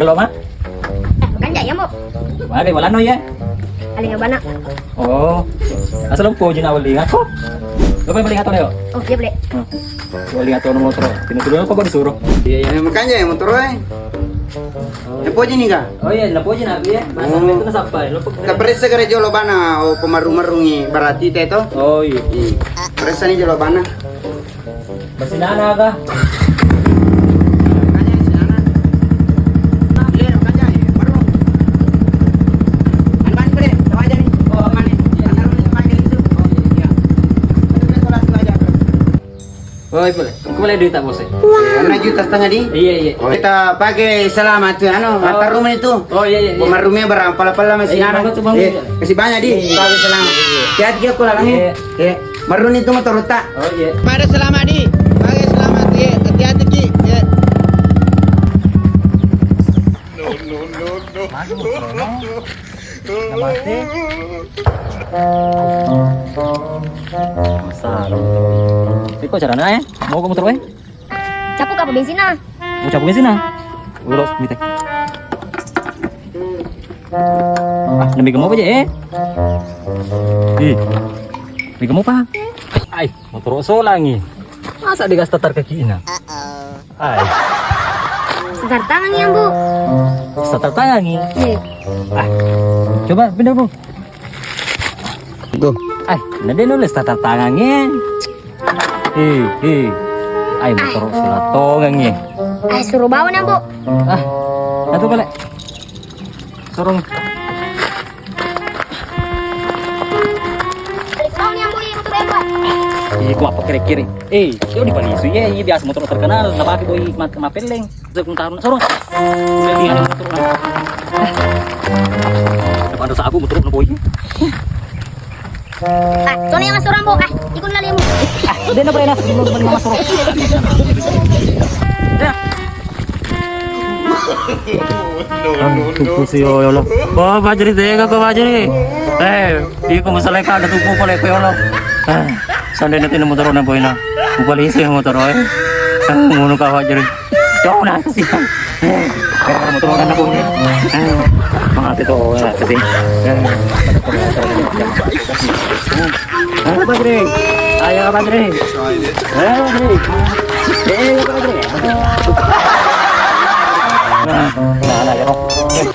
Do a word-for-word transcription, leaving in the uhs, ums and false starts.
Gelo, Ma? Makanja ya, Mbo. Magi, walanno ya? Aling abana. Oh. Asal lompo jina weling aku. Lo paling atau leo? Oh, iya, Bre. Hmm. Weling atau nomor terus. Ini dulu apa gua disuruh? Iya, iya, makanja ya motor, eh. Napoji ni ga? Oh iya, napoji na, iya. Masa itu nasapa? Lo periksa kare jolo bana, oh, pemaru-marungi berarti te to? Oh iya. Iya. Periksa ni jolo bana. Masih nana kah? Oh, iya, boleh. Aku boleh duit tak, Bos? Enam juta setengah di? Iya, iya. Oh, kita pakai selamat tuh, anu, oh, antar rumah itu. Oh, iya, iya, iya. Rumah-rumahnya barang pala-pala masih nana. Iya, bagus tuh, Bang. Iya, kasih banyak di. Iya, iya. Pakai selamat. Iya, iya. Hati-hati ki aku lalang. Iya. Iya. Marruni tu motor ta. Oh, iya. Pada selamat di. Pakai selamat, iya. Hati-hati ki. Iya. No, no, no, no. Maju, motor, no. Namate. Masalah. Iko carana, eh? Mau ke motor, eh? Capu ka apa bensinna? Mau capu bensinna? Ulos, mite. Ah, demi kamu apa aja, eh? Ih. Demi kamu apa? Ai, motor solangi. Masa digas tatar kaki ina? Ai. Setar tangan ya, Bu. Setar tangan ni. Iya. Ah. Coba pindah, Bu. Go. Ai, na de nulis tatar tangan ni. Hei, hei. Ai, motor sila tongang ni. Ai, suruh bawa ni, Bu. Ah. Satu balik. Sorong. Iko apa kere-kere? Eh, yo dipalisu ye, iya biasa motor terkenal, napake boy mat-, mapelleng. Saya pun taruh, sorong. Udah dia motor na. Depan dosa aku motor na boy. Ah, sono yang masuk rambo, ah, ikut lali yang. Ah, dia na pernah, belum pernah masuk. Ya. Tupu si yo, ya Allah. Oh, Fajri, tega ko, Fajri. Eh, iko masalah ka ada tupu pole ko, ya Allah. Ah, sandai nanti motor na boina. Upali isi motor, eh. Ah, ngono ka, Fajri. Jauh na si. Eh, motor na boina. Eh, mati to, ya, sih. Eh. Halo, Badri. Ayo, Badri. Halo, Badri. Eh, Badri. Nah, nah, nah, ya.